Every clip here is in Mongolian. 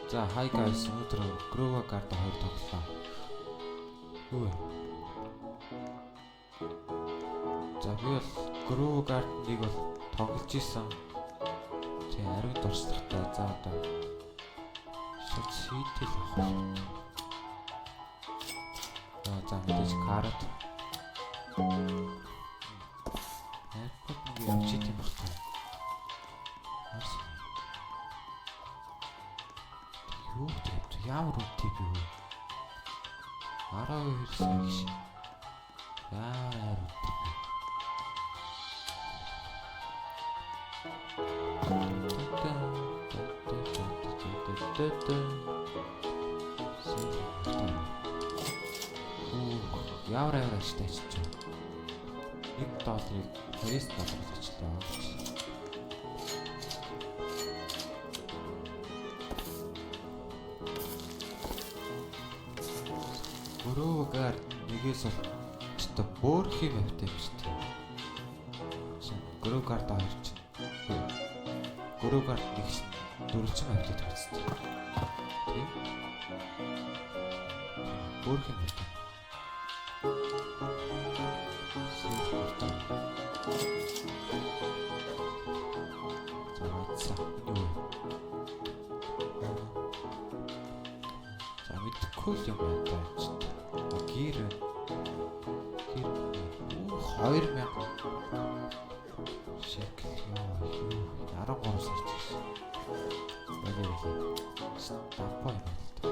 За, hi guys, өнөөдөр Grow a Garden 2 тоглолоо. Юу вэ? За, би бол Grow a Garden-ыг бол тоглож исэн. Тэг ариун дурслагтай. За, одоо шууд seed-эл авах хэрэгтэй. За, за мэдээж carrot. Airport нэг явж идэм баг та. Арс. Юу гэдэг ямар үнэтэй би вэ? 12 сая гэж. Ямар үнэтэй бэ? Ямар ямар ашигтай очиж байна. 1 долларыг 29 доллараар очлоо. Grow a Garden нэгээс бол ч бөөрх юм явтай юм шүү дээ. Grow a Garden 2 чинь. Grow a Garden 1 чинь дөрвөлжин явтай тооцсон. Тийм. Бөөрх юм явтай. За, мэдсэн. Юу вэ? За, мэдхгүй л юм байна даа. Гэр байна. Гэр. 2000 шекел ёо юу 13 сая ч гэсэн. Баяр баяр. Стапо юм байна л да.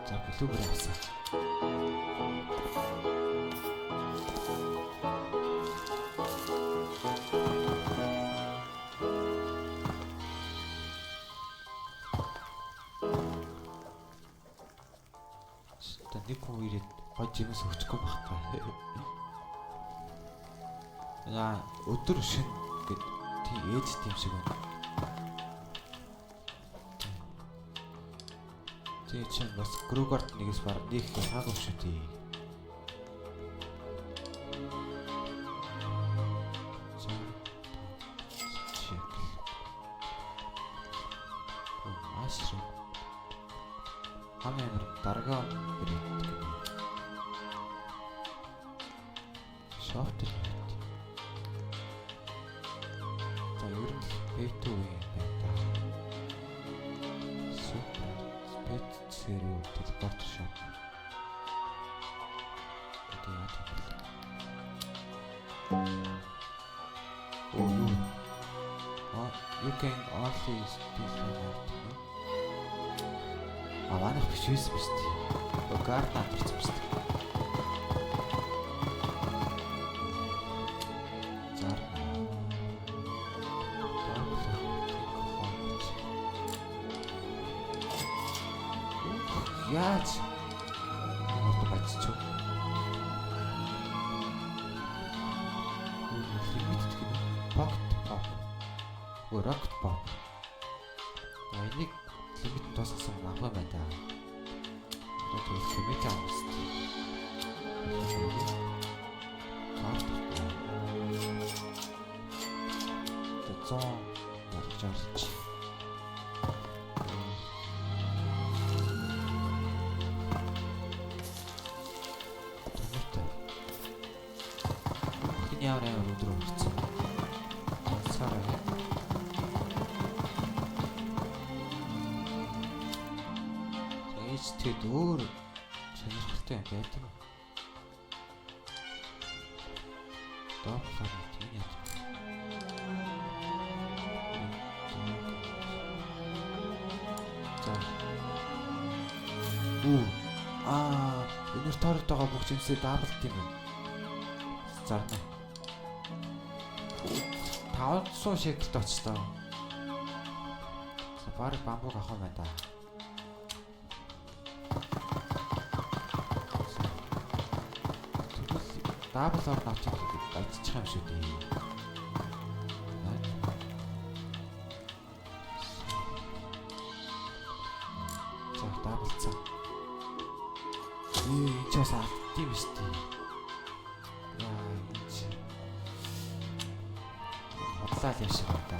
За, blueberry авсан. Та нэг хүн ирээд хож юмс өгчихгүй байх та. Яа, өдөр шин гэд тий ээж тийм шиг байна. Тий чинь бас Grow a Garden нэгээс баг нэг ялгаагүй шүү дээ. За. Чек. Маш хамгийн амар даргаа ирээд гэнэ. Шофтер байт. За, ер нь pay to win байна да. Супер. Pet zero teleport shop. гэдэг яа юм бэ? Оо, юу? А, you can only steal an item. А, манайх биш байсан биз дээ. Garden аварсан биз дээ. Зарна. Яаж? Энэ одоо бацчих. Limit гэх юм. Pocket pop. Өө, rocket pop. А, энийг limit дуусгасан авах юм байна да. Одоо тэгвэл limit авах хэрэгтэй. Карт. Тэ 100 болгож оруулж. Томортой. Энэ ямар амар өндөр өрцөн. Ганцаараа. За, ээж тэгэд өөр сонирхолтой юм байдаг уу? Доплоор тийм яа. За. Үу. Аа, инвенторид байгаа бүх жимсээ double тийм юм. Зарна. 500 шекелд очлоо. За, баг бамбуг авах юм байна да. Тэгвэл double or nothing гэдэг ажчих юм шүү дээ. За, double цаа. Butterfly юм шиг байна да.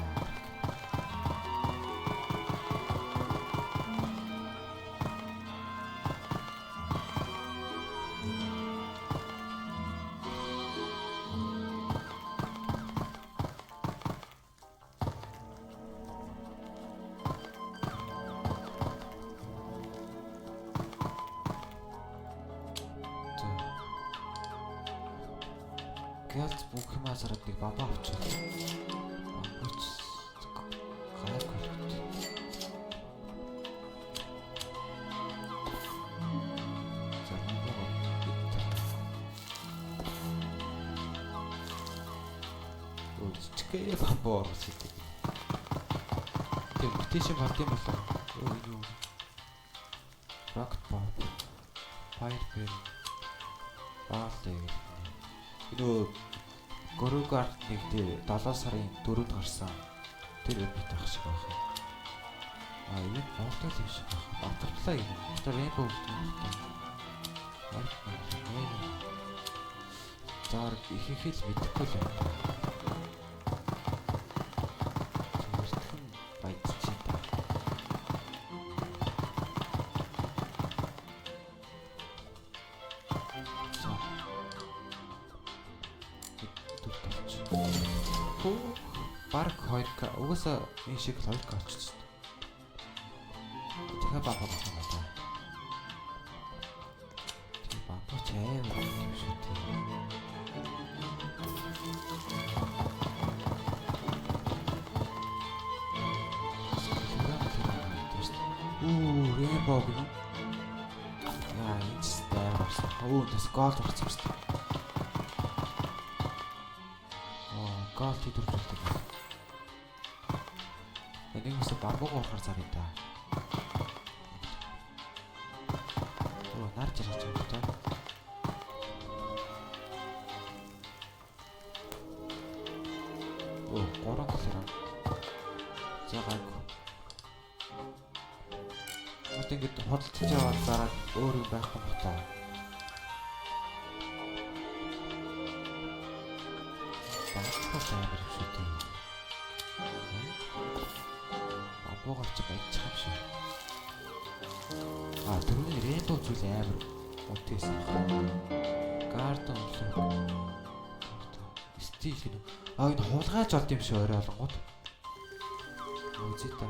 За. Гэлц бүх юмаа зараад нэг бамбаа авчих. Бамбууч гайгүй л. За бамбуу. Өө бамбуу оруулж идэг. Тэр mutation болд юм болов. Өө энэ юу? Rocket pop. Fire burn. Баалаа. Энэ өө Grow Garden нэг дээр 7 сарын 4-нд гарсан. Тэр эпит ах шиг байх юм. А энэ болтол юм шиг байх. Butterfly юм. Тэр rainbow гэдэг юм байна. За их их л мэдэхгүй л байна. Эртхэн баяжчих та. За. Дүр тавч. Хөө бараг 2К. Угаасаа энэ шиг л 2К очсон. Тэгэхээр баба болсон байна. Тэр баба ч амар юм шүү дээ. Үу, rainbow гэнэ. Яа, энэ ч амар гарсан. Өө, тэс gold гарсан шүү дээ. Оо, gold хэдвэржүүлдэг. Нэг үсэ бамбууг уурахаар заръя да. Оо, нар жаргаж байгаа юм да. Оо, 3 кг. За гайгүй. Мат ингэж худалдаж аваад зараад өөр юм байхгүй бах та. Бамбуу амар юм шүү дээ. Бамбуугаар чи баяжчих юм шиг. А түрүүний рендом зүйл амар үнэтэйсэн байна. Garden улуу. Стил гэнэ. А энэ хулгайж олд юм шиг орой олонгууд. Үзье та.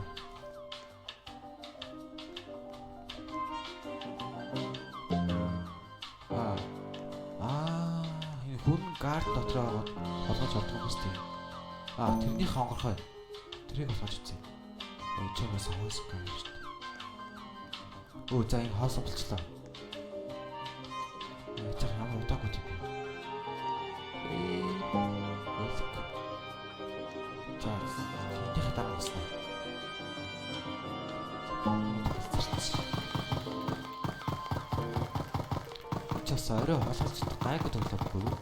Аа энэ хүн гард дотор ороод хулгайж олдох юм шүү дээ. А тэрнийх онгорхой. Тэрийг хулгайж үзье. Ой чи бас хоос гам шүү дээ. Өө за энэ хоосон болчлоо. Яа чи ямар удаагүй тийм бэ? Ээ. За энийхээ дараа басна. Час орой хулгайч гайгүй тоглохгүй юу?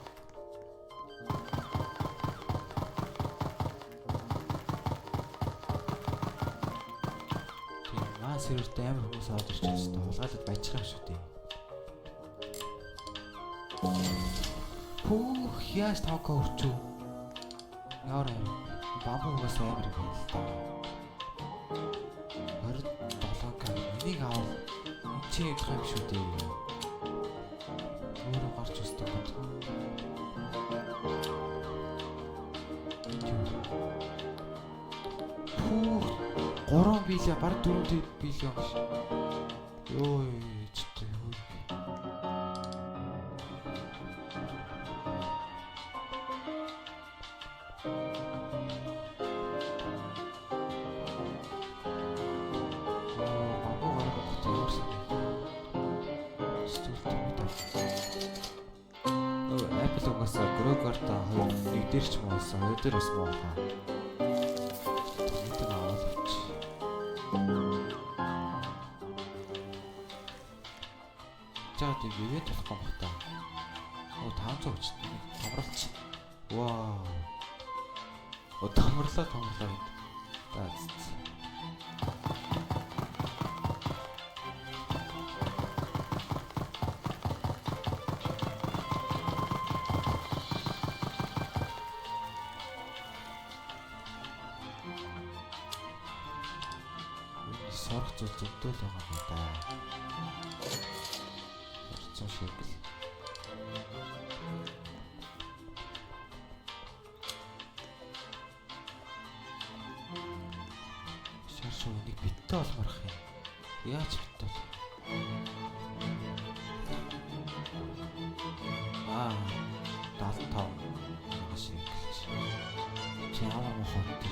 Тийм маа серверт амар хүмүүс орж ирж байгаа шүү дээ. Хулгайлаад баяжчих юм шүү дээ. Пүүх яаж 5К өрчөө? Ямар юм? Бамбуу угаасаа амар юм байна л да. 27К энийг авал энэ чи явах юм шүү дээ. Өөрөө гарч үздэг гот. Пүүх 3 billion бараг 4 billion гэж. Йоо ч тий. Бамбуу гарах гот ямар сайн. Стүүлтэй мэт. Apple угаасаа Grow Garden 2 нэг дээр ч муу байсан, хоёр дээр бас муу хаа. Тэнийг аваад авч. За тийм ивент болохгүй бах та. Оо 500 гэж томруулч. Вау. Оо томрлоо томрлоо гэд. За. Томорох зүйл зөндөл байгаа юм да. 200 шекел. Шар шуу нэг биттэй олморох юм. Яаж биттэй болох? Аа 75 шекел. Чи ямар мохот юм бэ?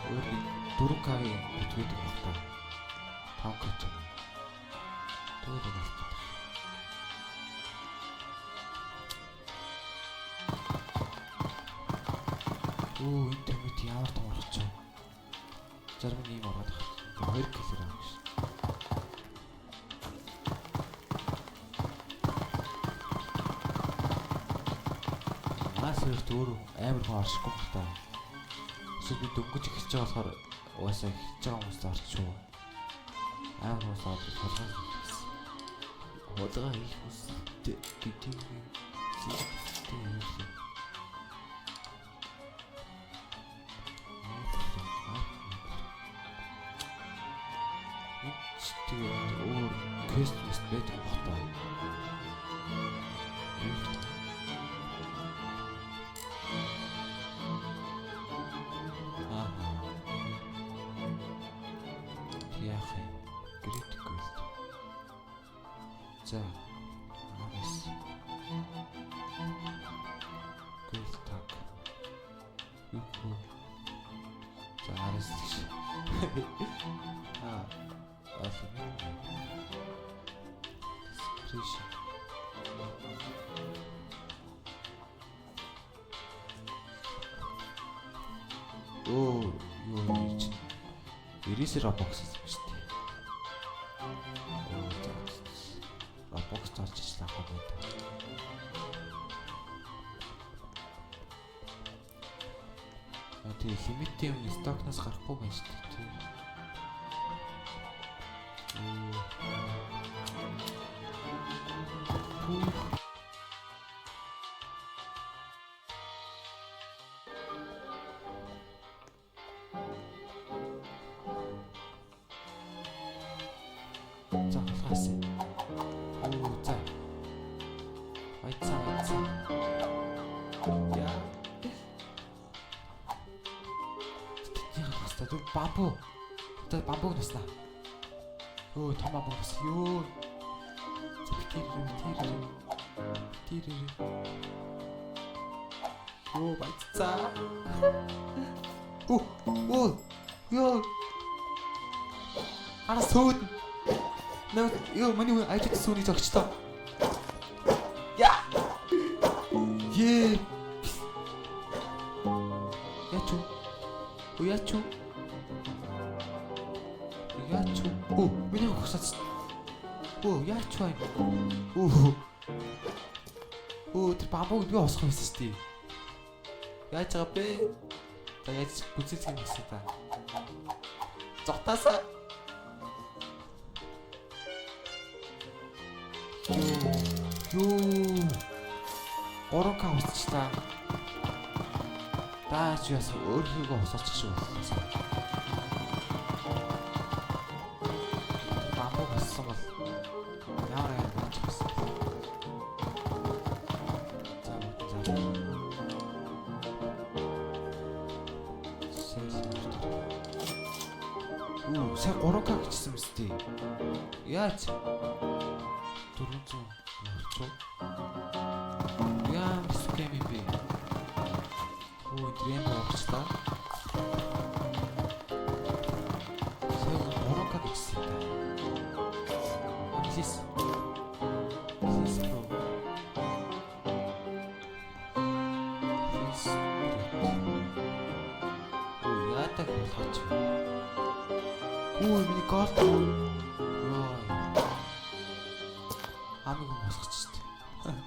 Өөр нэг 4К-ийн бит байдаг баг та. 5К ч юм. Тэгвэл энэ алт байна. Өө энэ тэмэт ямар томорч вэ? Зарим нь ийм ороод байгаа. 2 кг гэж. Мас хоёрт өөр амар хүн оршихгүй баг та. Эсвэл би дөнгөж эхэлж байгаа болохоор угаасаа эхэлж байгаа хүмүүс л орчих уу. Амар хүмүүс орж хулгай хийх гэсэн. Хулгай хийх хүсэлтэй гэдэг юм. Зүйтэй юм. Тэгээд өөр квест мэст байдаг бох та. Аа. Яах юм? Great quest. За. Араас. Guild tag. Юху. За араас гэж. Аа. Асан. Description. Оо, юу чи 99 Robux гэсэн шүү дээ. Оо, за. Robux зарж ижил авах юм байна. А тий лимитийн юм стокноос гарахгүй байна шүү дээ. Тий. Пүү. За хулгайсан. Оо за. Баяцаа баяцаа. Яа. Тэний хаста түр бамбу. Одоо бамбуг туснаа. Өө том бамбу бас ёо. За битэрээ битэрээ. Битэрээ. Ёо баяцаа. Оо оо ёо. Ара сөөд. Наа ёо миний хүн ажид сүүний зогчлоо. Яа. Ее. Яач уу? Оо яач уу? Яач уу? Оо миний хусаац. Оо яач вэ? Оо. Оо тэр бамбуг би босгох байсан шүү дээ. Яаж байгаа бэ? За яаж гүцэцэг юм гэсэн та. Зогтаасаа. Юу. 3К усчлаа. Даач яас өөрхийгөө хосолчих шиг боллоо. Бамбу боссон бол ямар амар болж байсан. За за. Үу, сая 3К гэжсэн мэт тий. Яаж? 400 болчих. Ямар скэм юм бэ? Оо, дрем болчихлоо. Сая 3К гэжсэн юм да. Please. Please bro. Please. Оо, яадаг болгооч. Оо, миний gold. Йоо. Амиг босгоч шүү дээ.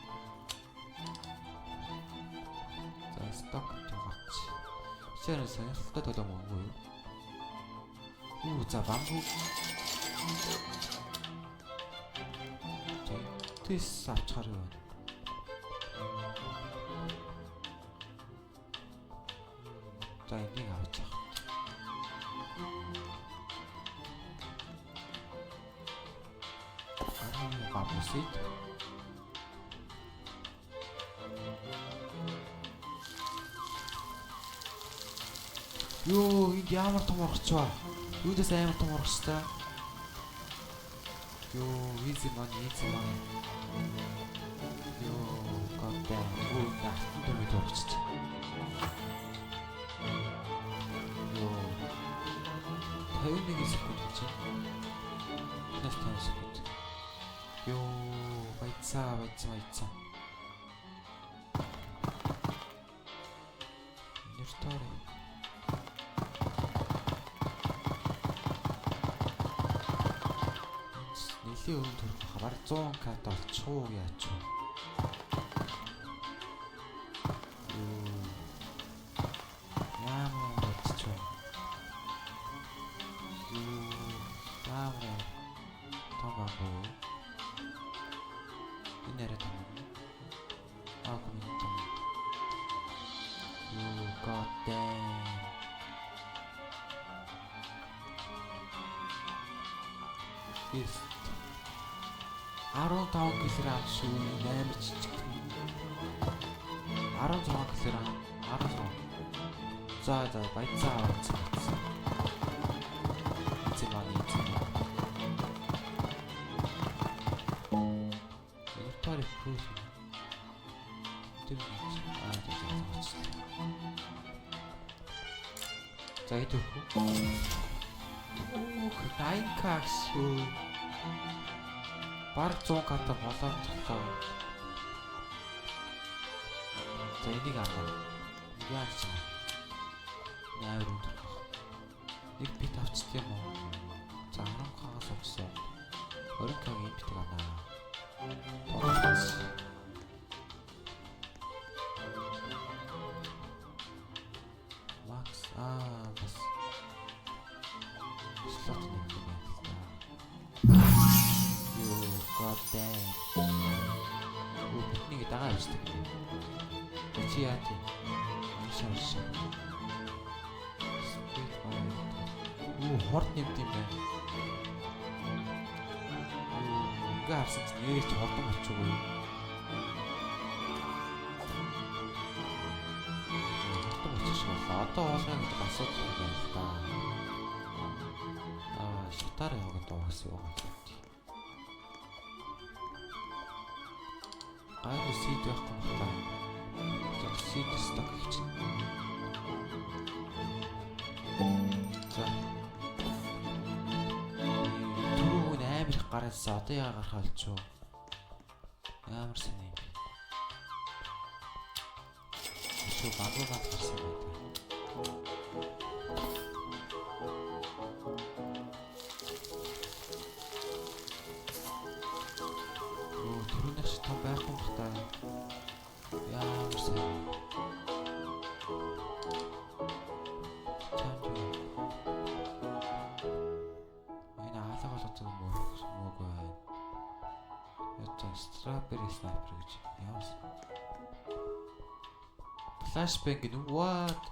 За, сток гарч. Сэр сонирхолтой төлөө мөнгө юу? Үу, за бамбу. Тэс авчгаар юу вэ? За энийг авч явах. Bamboo seed. Йоо, энд ямар том ургач ба. Юудаас амар том ургач та. Йоо, easy money, easy money. Йоо, god damn. Өө, алтан дүрмэд ургачч. Йоо. 51 секунд гэж. Нас 50 секунд. Йоо, баяцаа, баяцаа, баяцаа. Inventory. Нэлийн өрөнд төрөх хабар 100 к олчих уу яач уу. Йоо. Ямар болчих вэ? Йоо. Ямар том бамбуу. Энэ арай том юм. Аа, гүн том. Йоо, god damn. Yes. 15 кг шүү. Амар жижиг. 16 кг. 16. За за, баяцаа, баяцаа, баяцаа. Easy money, easy money. Inventory full. Тэр аа, за за за. За, хэд өрхөө? Өөх, 9K шүү. Бараг 100 к-та болоод цолоо. За, энийг аваа. Яаж ч юм. Амар өндөр байх. Нэг bit авчт юм уу? За, 10K-аас авчихсан. 20K-гийн энэ bit ийг авнаа. Тоолц. Max аа, бас slot нэг юм байна л да. Йоо, god damn. Өө, бидний дагаа явчихдаг юм. Чи яа тий? Уншаа, уншаа. Speed fire. Оо, хурд нэмд юм байна. Оо, ингээ харсан чинь нэрээ чи хурдан болчихгүй юу? Хурдан болчих шиг боллоо. Одоо уулгаа гэдэг асуудал юм байна л да. Аа, шатаар яваад угаас юу юм. Гайгүй seed байхгүй юм байна. За, seed stock хийчих. За. Түрүү хүн амар их гараалсан. Одоо яа гарах болчихоо. Ямар сони юм бэ? Шүү, бамбуу бат гарсан байна. Оо, түрүүнийх шиг том байхгүй бах та. Ямар сайн. Чамд юу? Энэ алга болгоцсон мөөг байна. Одоо strawberry sniper гэж ямар flashbang гэнэ. What?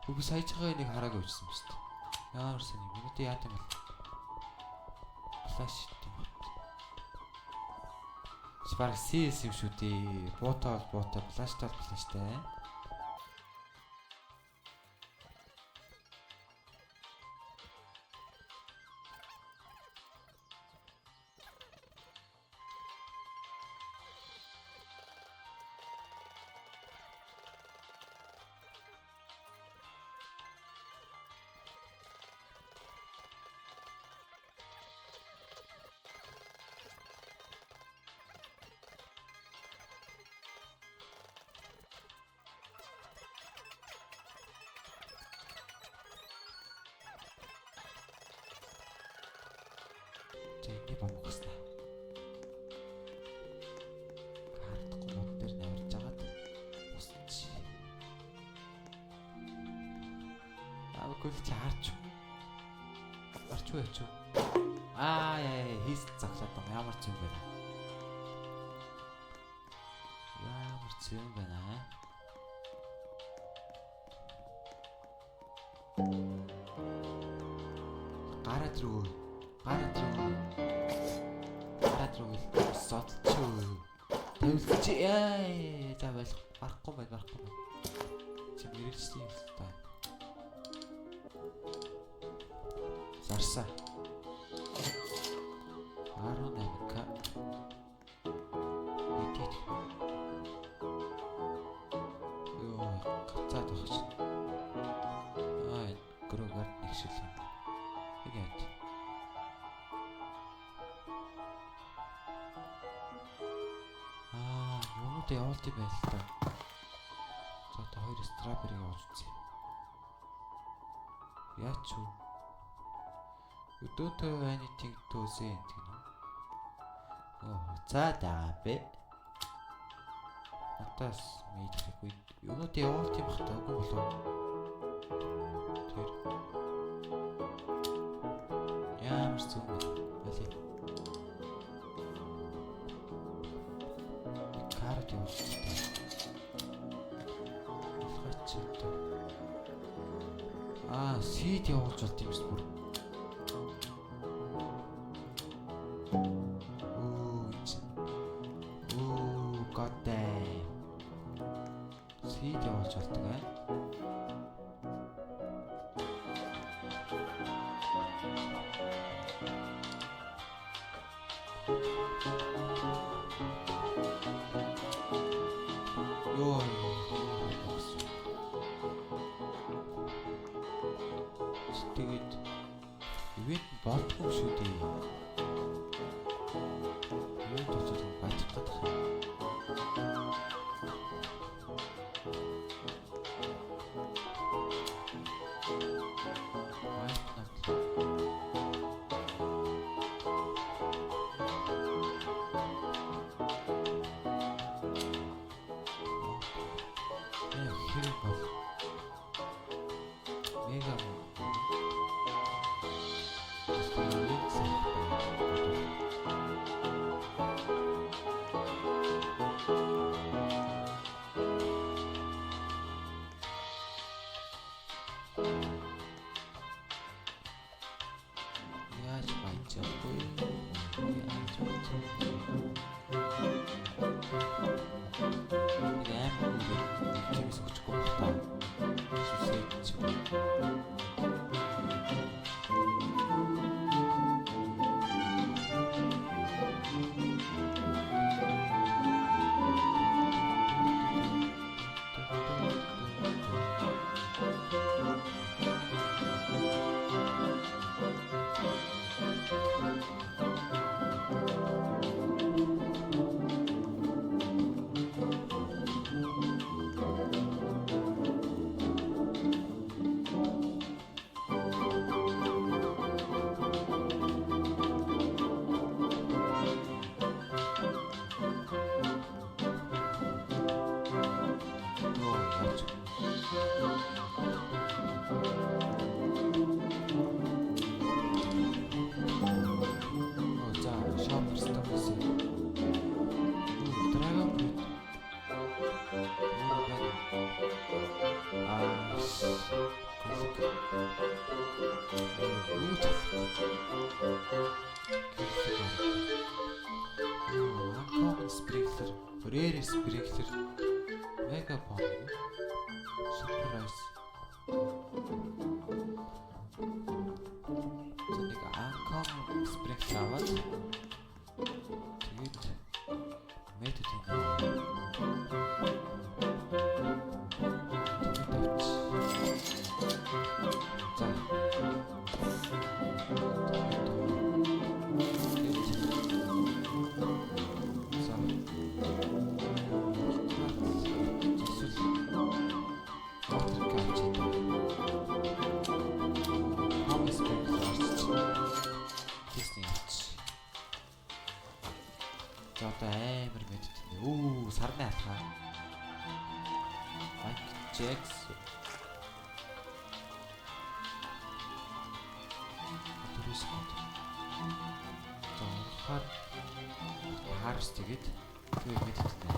Би сая чагаа энийг хараагүй байжсан юм шүү дээ. Ямар сайн юм. Энэ яа юм бэ? Flash юм байна. Бараг CS юм шүү дээ. Буутай бол буутай, flash тай бол flash тай. За, энийг бомгосноо. Харагдахгүй мод дээр наварж агаад босч. Аа, үгүй чи харч. Гарч уу яач уу? Аа, яа яа, хийс загсаад байгаа. Ямар ч юм бэ? Ямар ч юм бэ наа? Гараад рүү. Гараад рүү. Гараад над руу хэл зодолчоо. Тавилч яа. За байх барахгүй байна, барахгүй байна. Чи мэрэгчлийн юм л та. Зарсаа. 18к. Эдит. Йоо, гацаад байх чинь. Аа, grow garden нэг шиг юм. Энэ яа. Аа, юмнуудаа явуулт юм байл та. За одоо хоёр strawberry явуулж үзье. Яач вэ? You don't have anything to say гэнэ үү? Оо, хуцаад байгаа бэ. Надаас мэд хэрэггүй. Юмнуудаа явуулт юм бах та, үгүй болов. Тэр. Ямар зүг вэ? Алей. Carrot явуулчих та. Болохооч одоо. Аа, seed явуулж болд юм биш бүр. Оо, чинь. Оо, god damn. Seed явуулж болдог аа. Йоо. Тэгээд event болдгоо шүү дээ. Event очоод бачих гэдэг юм. White knuckle. Яа хэрэг бол мега event сайхан. Яаж баяж явахгүй? Яаж баяж? Нэг амар хүүгээд чимээс өгчихгүй байх та. Сүсээд ч юм уу. Йоо, яаж. Оо, за, shop stop гэсэн. Dragon fruit. Юу байна? Аа, клик. Юу ч Uncommon sprinkler, rare sprinkler, mega bomb, super rice. За, нэг uncommon sprinkler аваад тэгээд метод хийнэ. Тэгээд авч. За. Тэгээд за. Эсвэл water catch гэдэг. Common sprinkler орчих. Тэсний явчих. За, одоо амар мэдт. Үу, сарны алхаа. Mike Jackson. Дөрөс хот. За, урахаар harvest тэгээд тэгээ мэдт нэ.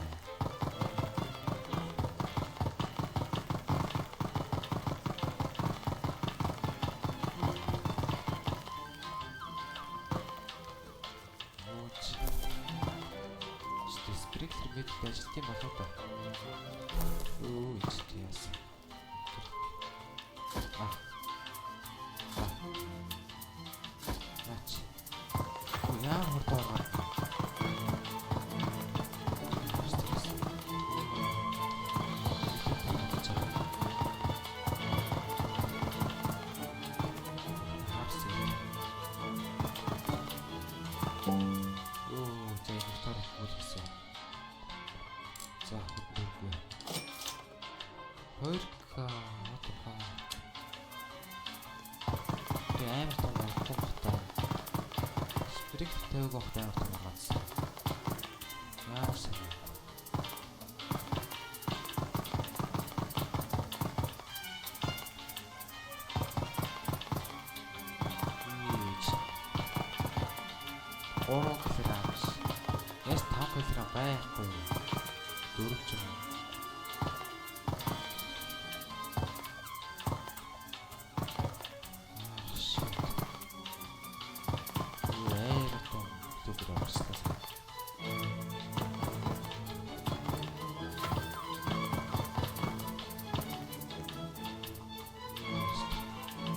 Ууч. 2K what the fuck. Би амар том орохгүй бах та. Spirit тавиаг байхад амар том орсон. Ямар сайн. Ийч. 3 кг биш. Яаж 5 кг байхгүй. 4 ч юм. Ah, shit. Юу амар том зүгээр орсон.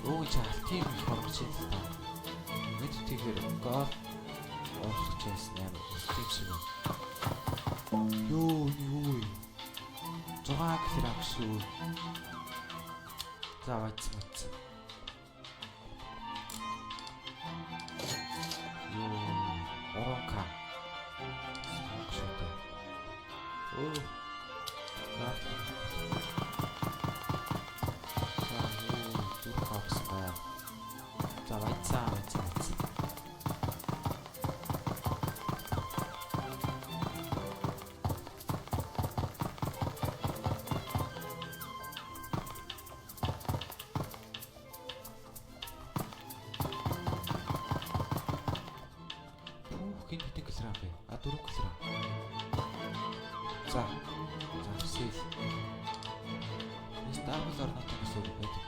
Өө чи алтын их орж ийн л та. Мэд тэгэхээр гол орлож байсан амар тийм шиг байна. Йоо, юу вэ? 6 кг шүү. За вайцсан вайцсан. Йоо, 3К. Smoke шүү дээ. Өө. Карт. За, юу, 4К гэсэн байна. За вайцсан вайцсан вайцсан. Пүүх, энэ хэдэн килограмм бэ? А, 4 кг. За. За, sell. Double or nothing гэсэн үг байдаг.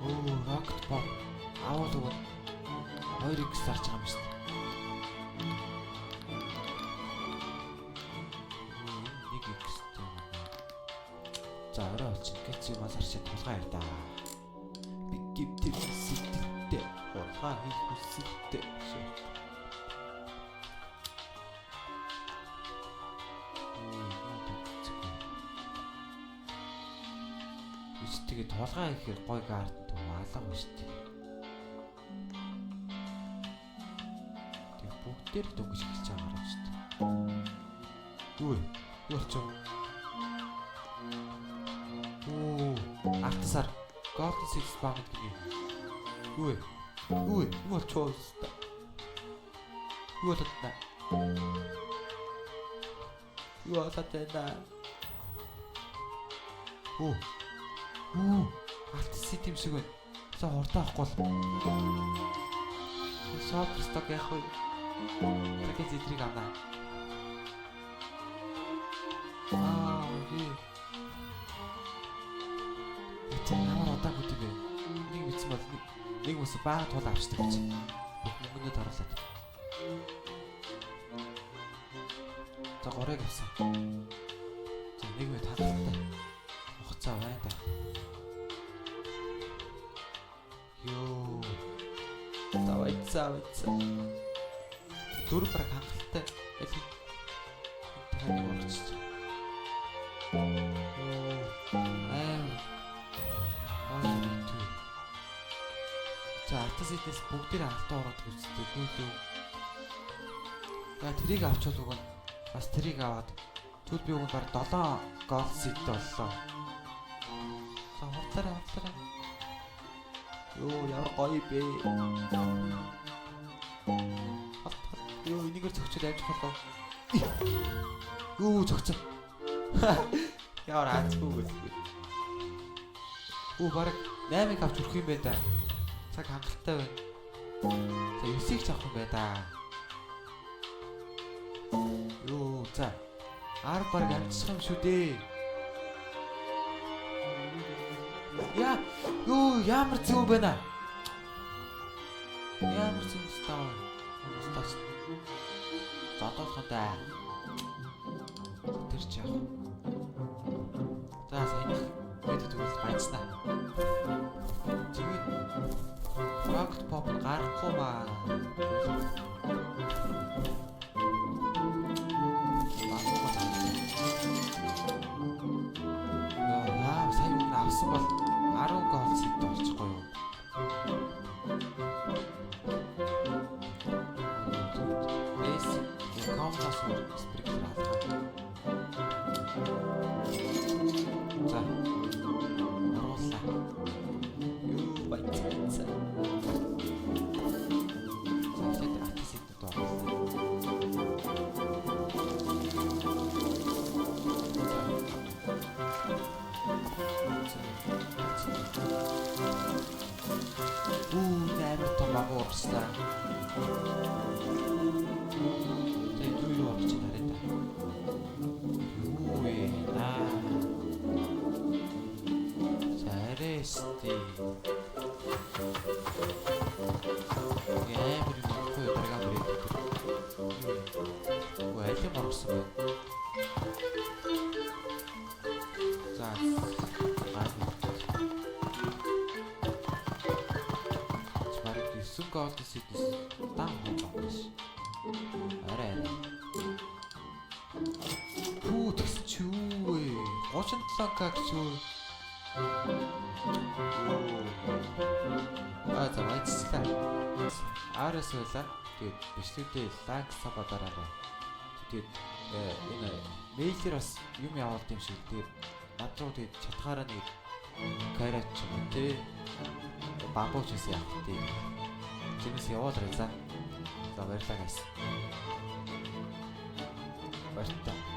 Оо, rocket pop. Аавал өгөн 2x зарж байгаа юм шүү дээ. Нэг x юм байна. За, орой болчих. Гэц юм зарчид тулгаа яа да. Би гимтэр сэтгэлтэй хулгай хийх хүсэлтэй шүү. Үс тэгээ тулгай хийхээр гой garden төв алга байна шүү дээ. Тэг бүгдээр дөнгөж эхэлж байгаа юм шүү дээ. Юу вэ? Юу болчих вэ? Оо, алтсаар Golden Six spawn гэдэг юм. Юу вэ? Юу вэ? Юу болчих вэ? Юу болоод байна? Юу болоод байна? Оо. Оо, алт seed юм шиг байна. За, хурдан авахгүй бол. Супер stock яах вэ? Тэгээд зэдрийг авнаа. Аа, тий. Тэр ямар удаан хөт юм бэ? Нэг мэдсэн бол нэг ус бага тул авчдаг гэж. Бүх мөнгөндөө таруулаад. За, горыг авсан. За, нэг минут хангалттай. Хугацаа байна да. Йоо. За, вайцаа вайцаа. Дөрөв бараг хангалттай. Аль тань орчих. Йоо. Аим. Ой, тий. За, алтас эднээс бүгдээр алтан ороод үздэг үү лүү. За, тэрийг авчвал уг нь бас тэрийг аваад тэгвэл би уг нь баг 7 gold seed боллоо. За, хурдлаарай, хурдлаарай. Йоо, ямар гоё бэ. Алт алт. Йоо, энийгээр цогцоод амжих болов. Йоо, цогцсон. Ямар азгүй гэлгүй. Үу, баг 8-ыг авч өрөх юм байна да. Цаг хангалттай байна. За, 9-ийг ч авах юм байна да. Йоо, за. 10 баг амжих юм шүү дээ. Яа, юу, ямар зөв байна? Ямар зөв стаа. Стаач. Зодоолох да. Тэр ч яах. За, саяных бид тэгвэл баяцнаа. Тэгээд Rocket Pop нь гарахгүй маа. Багуугаа цаана. Яа, сая үн авсан бол 10 gold seed болчихгүй юу? Basic common-аас sprinkler алгаа. Баярлалаа. Тэгээ юу юу орж харъя та. Юу вэ? Наа. За арести. Амар юм ихгүй даргаа бүрээ. Үгүй аль юм орсон бэ? За. Аа. Бараг 9 gold seed-ээс дан хуу байна ш. Арай арай. Пүү тэгс чи юу вэ? 37к гэж юу? Аа за баярлалаа. Араас байла. Тэгээд бичлэгдээ like sub дараарай. Тэгээд энэ мэйлээр бас юм явуулд юм шиг. Тэгээд над руу тэгээд чатгаараа нэг карач ч юм уу те. Бамбуу ч гэсэн явах те. Чимээс явуулаарай за. За баярлалаа guys. Баярлалаа.